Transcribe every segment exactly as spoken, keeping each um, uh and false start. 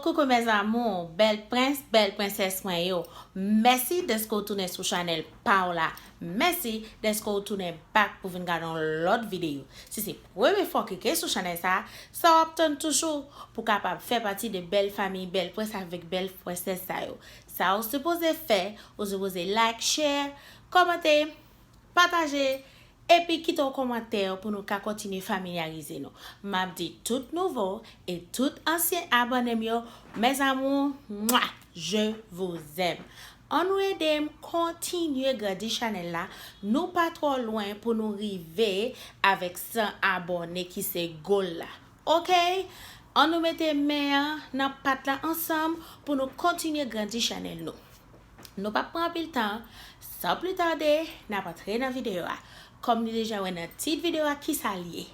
Koukou mes amours, bèl prens, bèl prensès mwen yo. Mèsi dèske w tounen sou chanèl pa w la. Mèsi dèske w tounen back pou vin gade yon lòt videyo. Si se premye fwa w klike sou chanèl sa, sa w ap tann toujou pou kapab fè pati de bèl fanmi, bèl prens avèk bèl prensès sa yo. Sa w sipoze fè, ou sipoze like, share, kòmante, pataje, epi kite yon kòmantè pou nou ka kontinye familyarize nou. M ap di tout nouvo e tout ansyen abòne m yo, mes amours, mwa, je vous aime. Ann nou ede m kontinye grandi chanèl la. Nou pa twò lwen pou nou rive avèk san abòne ki se goal la. Oke? Ann nou mete men an nan pat la ansanm pou nou kontinye grandi chanèl nou. Nou p ap pran anpil tan, san pli tade, n ap antre nan videyo a. Kòm nou deja wè nan tit videyo a kisa l ye.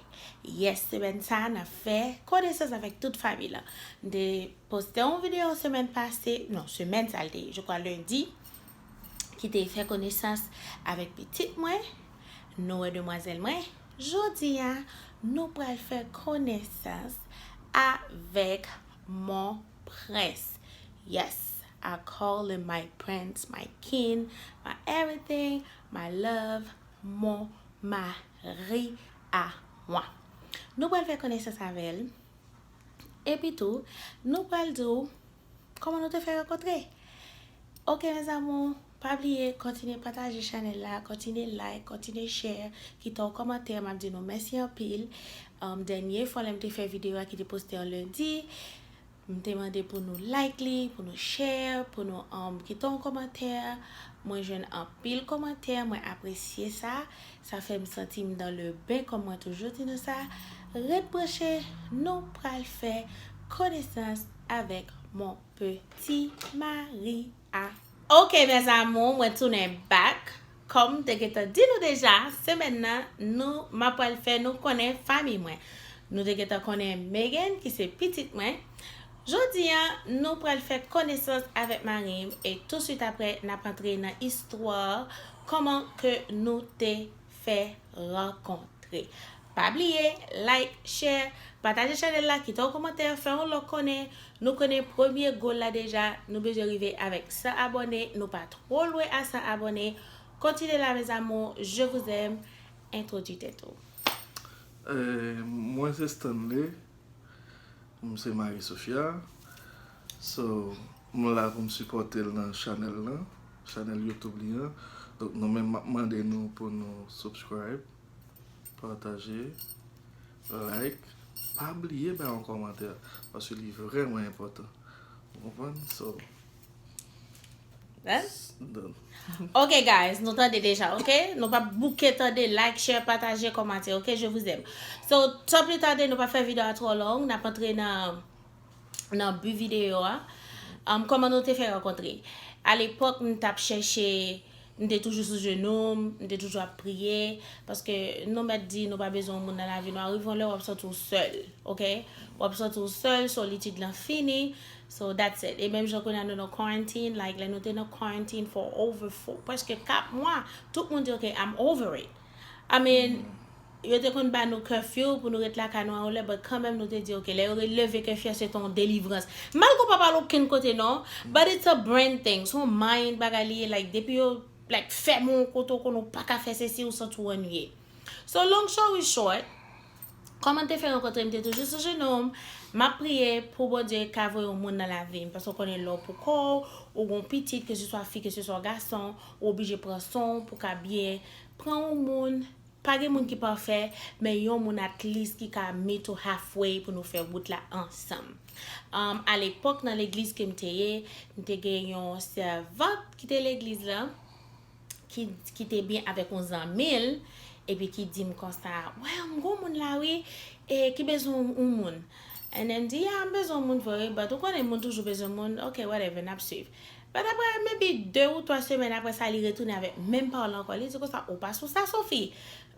Yes, semèn sa a, n ap fè konesans avèk tout fanmi lan. M te poste yon videyo semèn pase, non, semèn sa l te ye, je crois lendi, ki te fè konesans avèk pitit mwen, nou wè demwazèl mwen. Jodi a, nou pral fè konesans avèk mon prince. Yes, I call him my prince, my king, my everything, my love, mon mari à moi. Nou pral fè konesans avè l. Epi tou, nou pral di w kòman nou te fè rankontre. Oke, mes amours, pa bliye kontinye pataje chanèl la, kontinye like, kontinye share, kite yon kòmantè, m ap di nou mèsi anpil. Um, dènye fwa lè m te fè videyo a ki te poste yon lendi, m te mande pou nou like li, pou nou share, pou nou um, kite yon kòmantè. Mwen jwenn anpil kòmantè, mwen apresye sa. Sa fè m santi m dans le bain, kòm mwen toujou di nou sa. Ret branche, nou pral fè konesans avèk mon petit mari a. Oke, mes amours, mwen tounen back. Kòm m te gentan di nou deja, semèn nan, nou, m ap pral fè nou konnen fanmi mwen. Nou te gentan konnen Megan, ki se pitit mwen. Jodi a, nou pral fè konesans avèk mari m e touswit apre, n ap antre nan istwa kòman ke nou te fè rankontre. Pa bliye, like, share, pataje chanèl la, kite yon kòmantè, fè yon lòt konnen. Nou konnen premye goal la deja, nou bezwen rive avèk san abòne, nou pa twò lwen a san abòne. Kontinye la, mes amours, je vous aime. Entwodui tèt ou. Eh, mwen se Stanley. M se mari Sofia. So, m la pou m sipòte l nan chanèl lan, chanèl YouTube li an. Donk, nou menm, m ap mande nou pou nou subscribe, pataje, like. Pa bliye bay yon kòmantè, paske li vrèman enpòtan. Ou konprann? So, Hein? Ok, guys, nou tande deja, ok? Nou pa bouke tande, like, share, pataje, kòmante, ok? Je vous aime. So, san pli tade, nou pa fè videyo a twò long, n ap antre nan, nan bi videyo a. Um, kòman nou te fè rankontre? Alepòk, m t ap chèche, m te toujou sou jenou m, m te toujou ap priye, paske nou mèt di nou pa bezwen yon moun nan lavi nou, arive yon lè w ap santi w sèl, ok? W ap santi w sèl, solitid lan fini. So that's it. E menm jan kounye a nou nan quarantine, like lè nou te nan quarantine for over four, prèske kat mwa, tout moun di, ok, I'm over it. I mean, yo te konn ba nou curfew pou nou ret lakay nou a yon lè, but kanmenm nou te di, ok, lè yo leve curfew a, se te yon delivrans. Malgre w pa pral okenn kote non, but it's a brain thing, se yon mind bagay li ye, like depi yo like fèmen w kote w konnen w pa ka fè sesi, ou santi w annuiye. So long story short, kòman m te fè rankontre, m te toujou sou jenou m, m ap priye pou Bondye ka voye yon moun nan lavi m, paske w konnen lè w pou kò w, ou gon pitit, ke se swa fi, ke se swa gason, ou oblije pran swen w pou ka byen pran yon moun. Pa gen moun ki pafè, men yon moun at least ki ka meet ou halfway pou nou fè wout la ansanm. Um, alepòk nan legliz ke m te ye, m te gen yon sèvant ki te legliz la, ki, ki te byen avèk yon zanmi l, epi ki di m konsa, well, m gon moun la wi, e ki bezwen yon, yon moun. And then m di, yeah, m bezwen yon moun vre wi, but ou konnen moun toujou bezwen moun, ok, whatever, n ap swiv. But apre, maybe de ou twa semèn apre sa, li retounen avèk menm pawòl la ankò, li di konsa, ou pa sou sa, Sophie?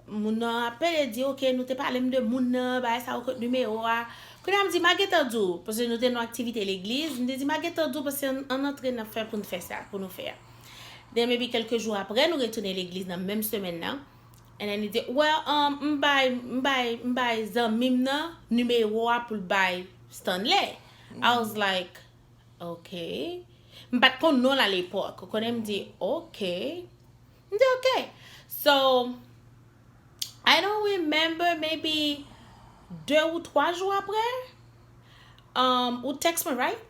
Moun nan ap pede di, ok, nou te pale m de moun nan, bagay sa, ou kot nimewo a. Kounye a m di, m a gentan di w, paske nou te nan aktivite legliz, m te di, m a gentan di w, paske ann, ann antre n ap fè pou n fè sa, pou nou fè a. Then maybe kèlke jou apre, nou retounen legliz nan menm semèn nan. And then li di, well, um, m bay, m bay, m bay zanmi m nan nimewo a pou l bay Stanley. I was like, okay. M pa t konn non l alepòk. Ou konnen m di, okay. M di, okay. So, I don't remember, maybe de ou twa jou apre, um, ou text mwen, right?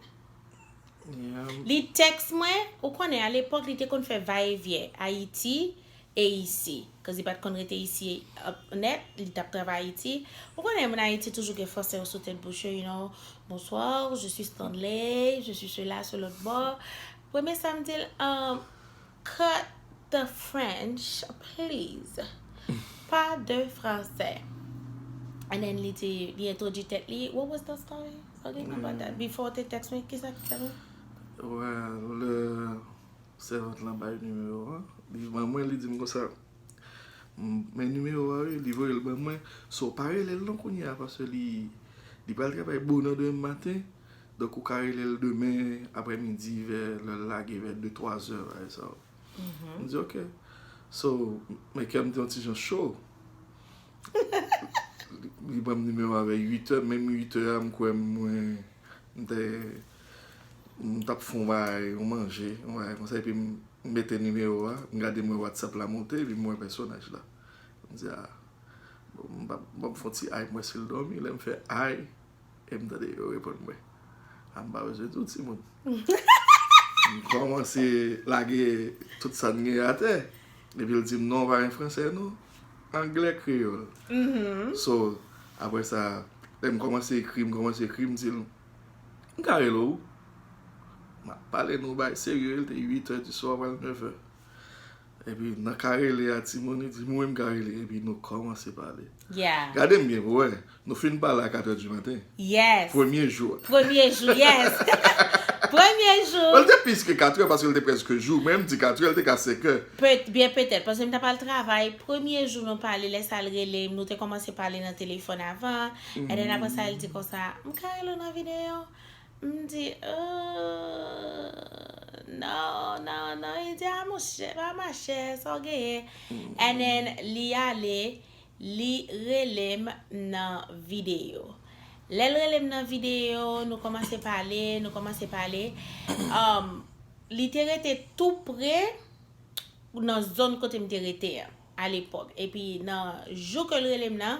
Yeah. Li text mwen, ou konnen, alepòk, li te konn fè va e vyen, Ayiti e isi. Cause li pa t konn rete isi, uh, nèt, li t ap travay Ayiti. Ou konnen, moun Ayiti toujou gen franse yo sou tèt bouch yo, you know, bonsoir, je suis Stanley, je suis cela, ce l'autre bord. Premye sa m di l, um, cut the French, please. Pas de français. And then li te, li entwodui tèt li. What was the story again about that? Before te text mwen, kisa ki te mwen? Well, le sèvant lan bay nimewo an. Li ban mwen, li di m konsa, "M, men nimewo a wi," li voye l ban mwen. So, pa rele l non kounye a, paske li, li pral travay bonè demen maten. Donk, ou ka rele l demen aprèmidi, vè, lè l lage, vè de, twa zè, bagay sa yo. M di, "Ok." So, men kè m te yon ti jan cho. Li, li ban m nimewo a vè uit è, menm uit è a, m kwè mwen, m te, m t ap fè yon bagay, yon manje, yon bagay konsa, epi m mete nimewo a, m gade m wè WhatsApp la monte, epi m wè pèsonaj la. M di, "Ah, bon, m p ap, m p ap fè yon ti ay, m wè si l dòmi." Lè m fè ay, e m tande yo reponn mwen. A, m pa bezwen di w, timoun. M kòmanse lage tout sa n gen atè. Epi l di m, "Non, pa gen franse, non. Anglè, kreyòl." So, apre sa, lè m kòmanse ekri, m kòmanse ekri, m di l, "M ka rele w?" M ap pale nou bay serye, li te uit è di swa, pral nèf è. Epi, nan ka rele a, timoun, li di, "Mwen, m ka rele." Epi, nou kòmanse pale. Yeah. Gade m byen pou wè. Nou fin pale a kat è di maten. Yes. Premye jou. Premye jou, yes. Premye jou. Bon, l te plis ke kat è, paske l te prèske jou. Mwen, m di kat è, l te ka senk è. Pe, byen petèt, paske m t ap al travay. Premye jou nou pale, lè sa l rele m, nou te kòmanse pale nan telefòn avan. And then apre sa, l di konsa, "M ka rele w nan videyo?" M di, "Oh, non, non, non." Li di, "Ah, monchè, pa mache, sa w genyen?" And then, li ale, li rele m nan videyo. Lè l rele m nan videyo, nou kòmanse pale, nou kòmanse pale. Um, li te rete tou pre nan zòn kote m te rete an, alepòk. Epi nan jou ke l rele m nan,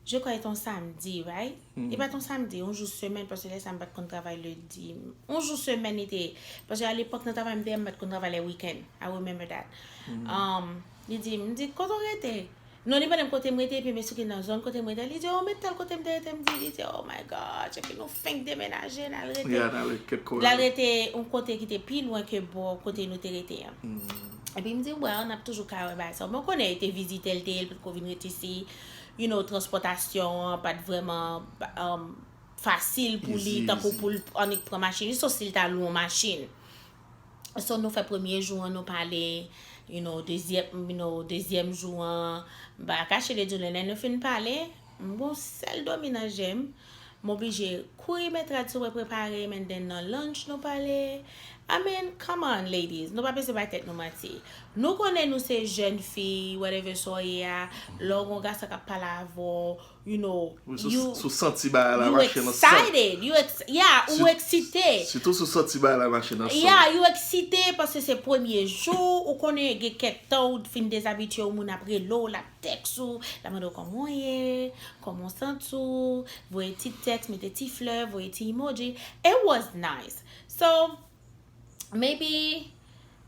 je crois se te yon samdi, right? Li pa t yon samdi, yon jou semèn, paske lè sa m pa t konn travay ledi. Yon jou semèn li te ye. Paske alepòk nan travay m te ye, m pa t konn travay lè wikenn. I remember that. Um, li di, m di, "Kote w rete?" Non, li mande m kote m rete, epi m esplike nan zòn kote m rete. Li di, "Oh, men tèl kote m te rete," m di, li di, "Oh my God, epi nou fenk demenaje, n al rete." Yeah, n al rete kèk kote. L al rete yon kote ki te pi lwen ke bò kote nou te rete an. Epi m di, "Well, n ap toujou ka wè bagay sa." Mwen konnen li te vizitè, l te ye, l potko vin rete isi, you know, transpòtasyon an pa t vrèman, um, fasil pou li, tankou pou l annik pran machin, so si l ta lwe yon machin. So, nou fè premye jou an, nou pale, you know, dezyèm, you know, dezyèm jou an, m pa kache de di w, lè nou fin pale, m gon sèl dòmi nan je m, m oblije kouri met rad sou mwen, prepare m, and then nan lunch nou pale. I mean, come on, ladies, nou pa bezwen bay tèt nou manti. Nou konnen nou se jèn fi, whatever sa w ye a, lè w gon gason k ap pale avè w, you know, Wi, sou, sou santi bagay la you mache nan san. Excited, you ex, yeah, ou eksite. Sitou sou santi bagay la mache nan san. Yeah, you eksite paske se premye jou, ou konnen gen kèk tan ou fin dezabitye, yon moun ap rele w, l ap tèks ou, l ap mande w kòman w ye, kòman w santi w, voye ti tèks, mete ti flè, voye ti emoji. It was nice. So, maybe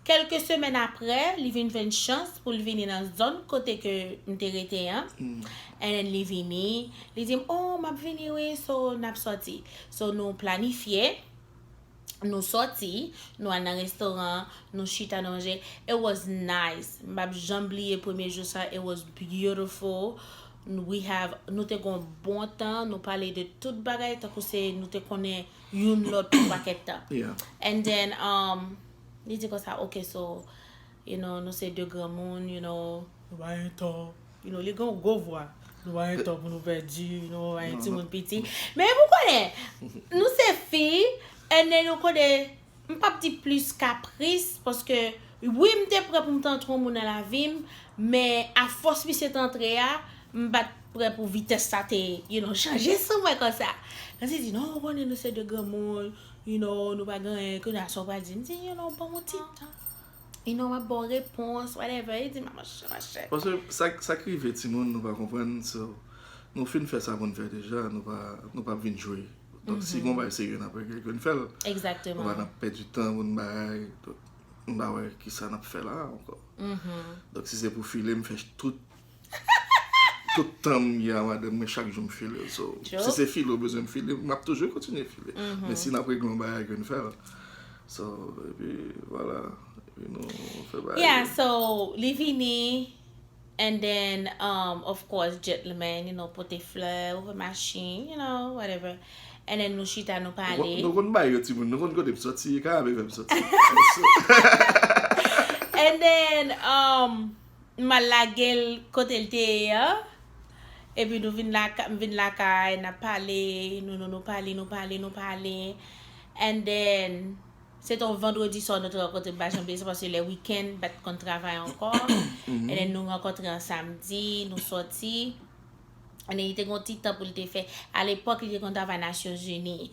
kèlke semèn apre, li vin jwenn chans pou l vini nan zòn kote ke m te rete an. And then li vini, li di m, "Oh, m ap vini wi, so n ap sòti." So nou planifye, nou sòti, nou al nan restoran, nou chita, nou manje. It was nice. M p ap janm bliye premye jou sa, it was beautiful. We have, nou te gon bon tan, nou pale de tout bagay, tankou se nou te konnen youn lòt pou pakèt tan. Yeah. And then, um, li di konsa, "Ok, so, you know, nou se de granmoun, you know, nou pa gen tò." You know, li gen yon gwo vwa. "Nou pa gen tò pou nou pèdi, you know, pa gen timoun piti." Men ou konnen, nou se fi, and then ou konnen, m p ap di plis kapris, paske wi, m te prè pou m te antre yon moun nan lavi m, men afòs misye te antre a, m pa t prè pou vitès sa te, you know, chanje sou mwen konsa. Kòmsi di, non, ou konnen nou se de granmoun, you know, nou pa gen anyen, kounye a sa w pral di. M di, you know, ban m yon ti tan. You know, m ap ba w repons, whatever. Li di, "Mama, chè, ma chè." Paske sa, sa k rive timoun, nou pa konprann, so, nou fin fè sa pou n fè deja, nou pa, nou pa vin jwe. Donk, si gon bagay serye n ap regle, ke n fè l. Egzakteman. Nou pa nan pèdi tan pou n bagay. Donk, m pa wè kisa n ap fè la ankò. Donk, si se pou file, m fè tout tout tan m ye a madanm mwen, chak jou m file. So, si se file w bezwen m file, m ap toujou kontinye file. Men si n ap regle yon bagay, ke n fè l. So, epi, vwala. Epi nou fè bagay. Yeah, so, li vini, and then, um, of course, gentleman, you know, pote flè, ouvè machin, you know, whatever. And then nou chita, nou pale. Nou konn bay yo timoun, nou konn kote m soti, e ka ave fè m soti. And then, um, m al lage l kote l te ye an. Epi nou vin lakay, m vin lakay, n ap pale, nou, nou, nou pale, nou pale, nou pale. And then, se te yon vandredi swa nou te rankontre, m pa janm bliye, se paske lè wikenn, m pa t konn travay ankò. And then, nou rankontre yon samdi, nou soti. And then, li te gen yon ti tan pou l te fè. Alepòk, li te konn travay Nasyonzini.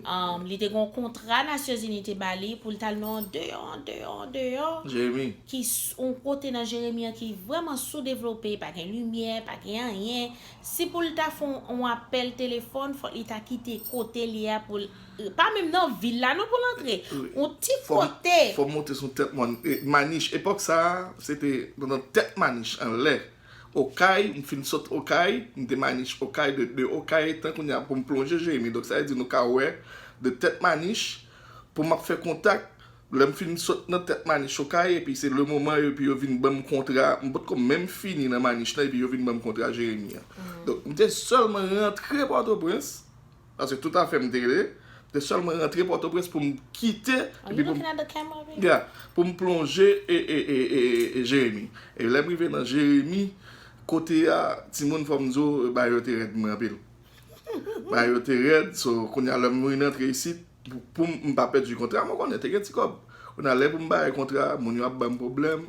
Um, li te gen yon kontra Nasyonzini te ba li pou l t al nan yon deyò, deyò, deyò. Jeremi. Ki s-, yon kote nan Jeremi an ki vrèman soudevlope, pa gen limyè, pa gen anyen. Si pou l ta fè yon, yon apèl telefòn, fòk li ta kite kote li a pou l, pa menm nan vil la non pou l antre. Yon ti kote. Fò m monte sou tèt mòn, e, Manich. Epòk sa a, se te nan tèt Manich anlè. Okay, m fin sot Okay, m te Manich Okay, de, de Okay, tan kounye a pou m plonje Jeremi. Donk, sa vle di nou ka wè, de tèt Manich, pou m ap fè kontak, lè m fin sot nan tèt Manich Okay, epi se le moman, epi yo vin ban m kontra, m potko menm fini nan Manich lan, epi yo vin ban m kontra Jeremi an. Donk, m te sèlman rantre Pòtoprens, Paske tout afè m te rele, m te sèlman rantre Pòtoprens pou m kite, epi pou m, yeah, pou m plonje e, e, e, e, e Jeremi. E lè m rive nan Jeremi, kote a, timoun, fò m di w, bagay yo te rèd mwen anpil. Bagay yo te rèd, so, kounye a lè m vin rantre isit, pou, pou m, m pa pèdi kontra, mwen konnen te gen ti kòb. Kounye a lè pou m bay kontra, moun yo ap ban m pwoblèm,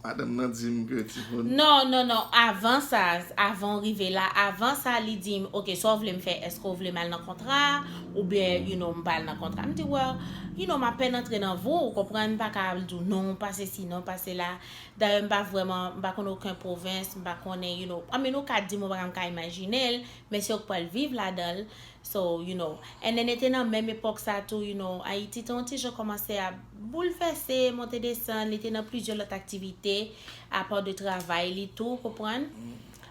Madanm nan di m ke timoun. Non, non, non. Avan sa, avan w rive la, avan sa, li di m, "Ok, sa w vle m fè? Èske w vle m al nan kontra? Oubyen, you know, m pa al nan kontra?" M di, "Well, you know, m apèn antre nan vi w, ou konprann, m pa ka al di w non, pa sesi, non, pa sela." Dayè, m pa vrèman, m pa konn okenn pwovens, m pa konnen, you know, I mean, ou ka di m, ou pa ka, m ka imajine l, men se ou k pral viv ladan l. So, you know, and then, li te nan menm epòk sa tou, you know, Ayiti te yon ti jan kòmanse ap boulvèse, monte desann, li te nan plizyè lòt aktivite, apa de travay li tou, konprann?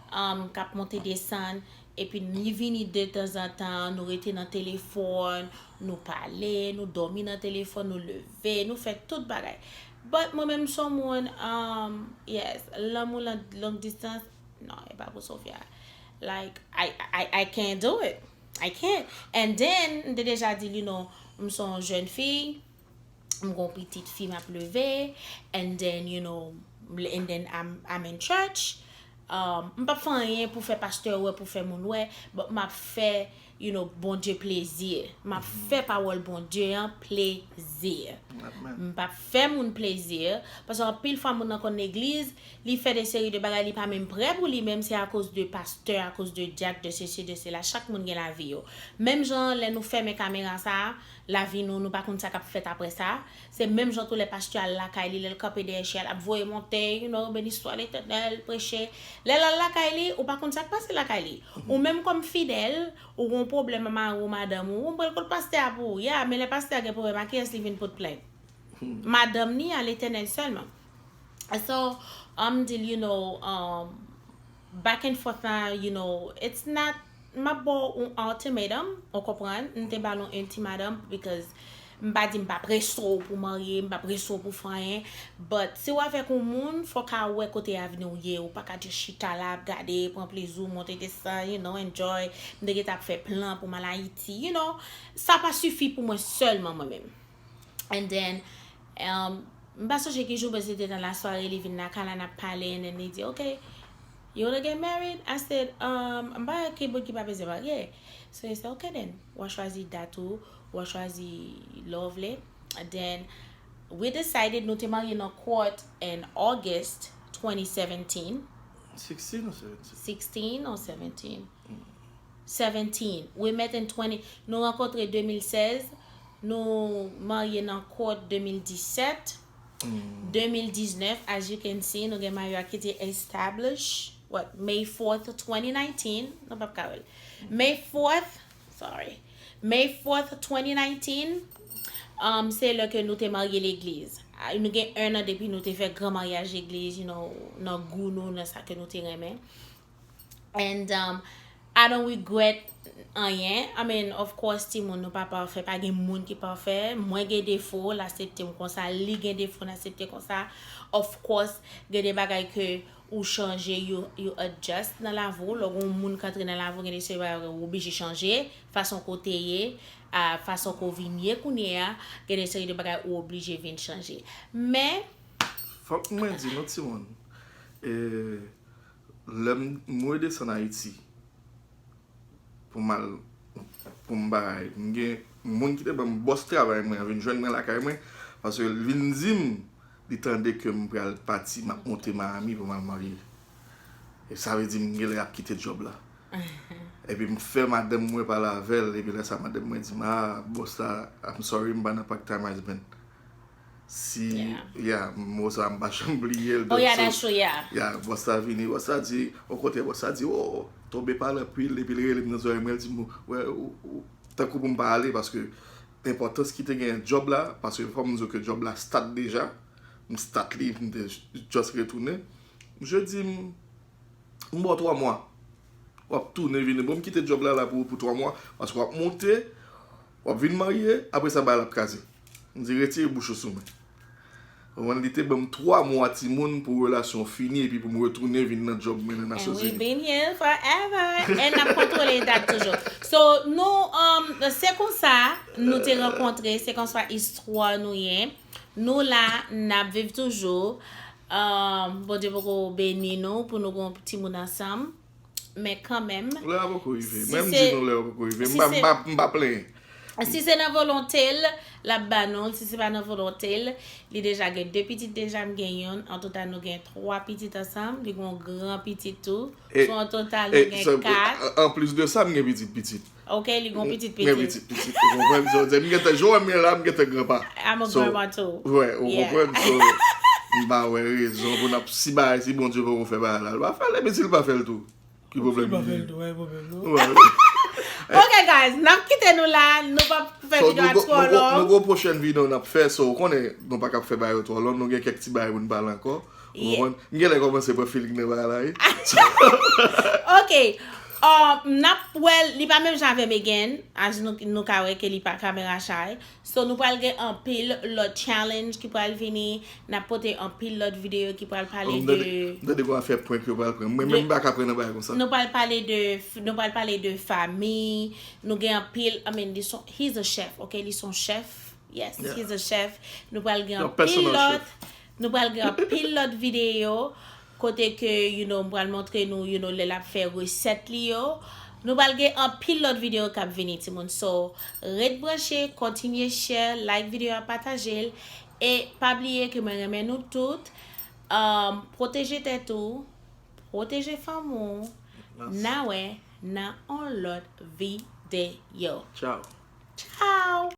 Um, k ap monte desann, epi li vini de tanzantan, nou rete nan telefòn, nou pale, nou dòmi nan telefòn, nou leve, nou fè tout bagay. But mwen menm, m se yon moun, um, yes, lanmou long, long distance, non, e pa pou Sofia. Like, I, I, I can't do it. I can't. And then, m te deja di l, you know, m se yon jèn fi, m gon pitit fi m ap leve, and then, you know, and then I'm, I'm in church. Um, m p ap fè anyen pou fè pastè wè, pou fè moun wè, but m ap fè, you know, Bondye plezi. M ap fè pawòl Bondye an plezi. M p ap fè moun plezi, paske anpil fwa moun nan konn legliz, li fè de seri de bagay, li pa menm prè pou li menm, se akoz de pastè, akoz de dyak, de sesi, de sela. Chak moun gen lavi yo. Menm jan lè nou fèmen kamera sa a, lavi nou, nou pa konn sa k ap fèt apre sa. Se menm jan tou lè pastè al lakay li, lè l kanpe dèyè chè a, l ap voye monte, you know, beni swa Letènèl, preche. Lè l al lakay li, ou pa konn sa k pase lakay li. Ou menm kòm fidèl, ou gon pwoblèm ak mari w, madanm ou, ou pral kot pastè a pou ou. Yeah, men lè pastè a gen pwoblèm, a kiyès li vin pot plent? Madanm ni a Letènèl sèlman. So, m di l, you know, um, back and forth la, you know, it's not, m ap ba w yon ultimatum, ou konprann, m te ba l yon ultimatum, because m pa di m pa prese w pou marye, m pa prese w pou fè anyen, but si w avèk yon moun, fò w ka wè kote avni w ye, ou pa ka just chita la, ap gade, pran plezi w, monte desann, you know, enjoy, m te gentan ap fè plan pou m al Ayiti, you know, sa pa sifi pou mwen sèlman mwen menm. And then, um, m pa sonje ki jou, but se te nan lasware, li vin lakay la, n ap pale, and then li di, "Ok, you wanna get married?" I said, um, "M pa wè ki bout ki pa bezwen marye." So he said, "Ok then, w a chwazi dat ou, w a chwazi lè w vle." And then, we decided, nou te marye nan court in August twenty seventeen. Sixteen ou seventeen? Sixteen or seventeen? Seventeen. We met in twenty. Nou rankontre de mil sèz. Nou marye nan court de mil disèt. De mil diznèf, as you can see, nou gen maryaj ki te establish. What? May fourth, twenty nineteen. Nou p ap ka wè l. May fourth, sorry. May fourth, twenty nineteen, um, se lè ke nou te marye legliz. Ah, nou gen un an depi nou te fè gran maryaj legliz, you know, nan gou nou, nan sa ke nou te renmen. And um, I don't regret anyen. I mean, of course, timoun, nou pa pafè, pa gen moun ki pafè. Mwen gen defo, l aksepte m konsa, li gen defo, l aksepte konsa. Of course, gen de bagay ke ou chanje, you, you adjust nan lavi w. Lè w gen yon moun k antre nan lavi w, gen de seri bagay ou oblije chanje. Fason ke w te ye, a fason ke w vin ye kounye a, gen de seri de bagay ou oblije vin chanje. Men, Fòk mwen di nou, timoun, e, lè m, m redesann Ayiti pou m al, pou m bay, m gen moun ki te ban m bòs travay mwen an vin jwenn mwen lakay mwen, paske l vin di m li tande ke m pral pati, m ap monte Miami pou m al marye. E sa vle di m gen lè ap kite djòb la. Epi m fè madanm mwen pale avè l, epi lè sa madanm mwen di m, ah, bòs la, I'm sorry, m pa nan part time husband. Si, yeah, mo sa m pa janm bliye l. Oh yeah, that's true, yeah. Yeah, bòs la vini, bòs la di, okontrè, bòs la di, oh, tonbe pa l anpil, epi l rele m nan zòrèy mwen, l di m, wè, ou, ou, tankou pou m pa ale, paske enpòtans ki te gen djòb la, paske fò m di w ke djòb la start deja, m start li, m te just retounen. Misye di m, m ba w twa mwa. W ap tounen vini. Bon, m kite djòb la la pou, pou twa mwa, paske w ap monte, w ap vin marye, apre sa bagay la ap kraze. M di, retire bouch ou sou mwen. Ou konprann, li te ban m twa mwa timoun pou relasyon fini, epi pou m retounen vin nan djòb mwen nan Nasyon Zini. And we been here forever. And n ap kontwole dat toujou. So, nou, um, se konsa, nou te rankontre, se konsa istwa nou ye. Nou la, n ap viv toujou. Um, Bondye poko beni nou pou nou gen yon timoun ansanm. Men kanmenm. Lè a poko rive. Mwen m di nou lè a poko rive. M pa, m pa, m pa plenyen. Si se nan volonte l, l ap ba nou l. Si se pa nan volonte l, li deja gen de pitit deja, m gen youn. An total, nou gen twa pitit ansanm. Li gen yon gran pitit tou. So, an total, nou gen kat. Anplis de sa, m gen pitit pitit. Ok, li gen yon pitit pitit. M gen pitit pitit, ou konprann? So, m gentan, jan w wè m ye la, m gentan granpa. I'm a grandma too. Wè, ou konprann? So, m pa wè rezon pou n ap, si bagay, si Bondye poko fè bagay la, l pa fè l, epi si l pa fè l tou. Ki pwoblèm li? Ok, guys, n ap kite nou la. Nou p ap fè videyo a twò long. Nou gon pwochèn videyo n ap fè, so, ou konnen, nou pa ka fè bagay yo twò long, nou gen kèk ti bagay pou n pale ankò. Ou konprann? M genlè kòmanse pran feeling nan bagay la, wi. Ok. Uh, n ap wè l, li pa menm jan avè Megan, as nou, nou ka wè ke li pa camera shy. So, nou pral gen anpil lòt challenge ki pral vini. N ap pote anpil lòt videyo ki pral pale de... M tande gon afè prank yo pral pran. Mwen menm m pa ka pran nan bagay konsa. Nou pral pale de, nou pral pale de fami. Nou gen anpil, I mean, li son, he's a chef, ok? Li son chef. Yes, he's a chef. Nou pral gen anpil lòt. Nou pral gen anpil lòt videyo. Kote ke, you know, m pral montre nou, you know, lè l ap fè resèt li yo. Nou pral gen anpil lòt videyo k ap vini, timoun. So, ret branche, kontinye share, like videyo a, pataje l. E pa bliye ke mwen renmen nou tout. Um, pwoteje tèt ou, pwoteje fanmi w. N a wè nan on lòt videyo. Ciao. Ciao.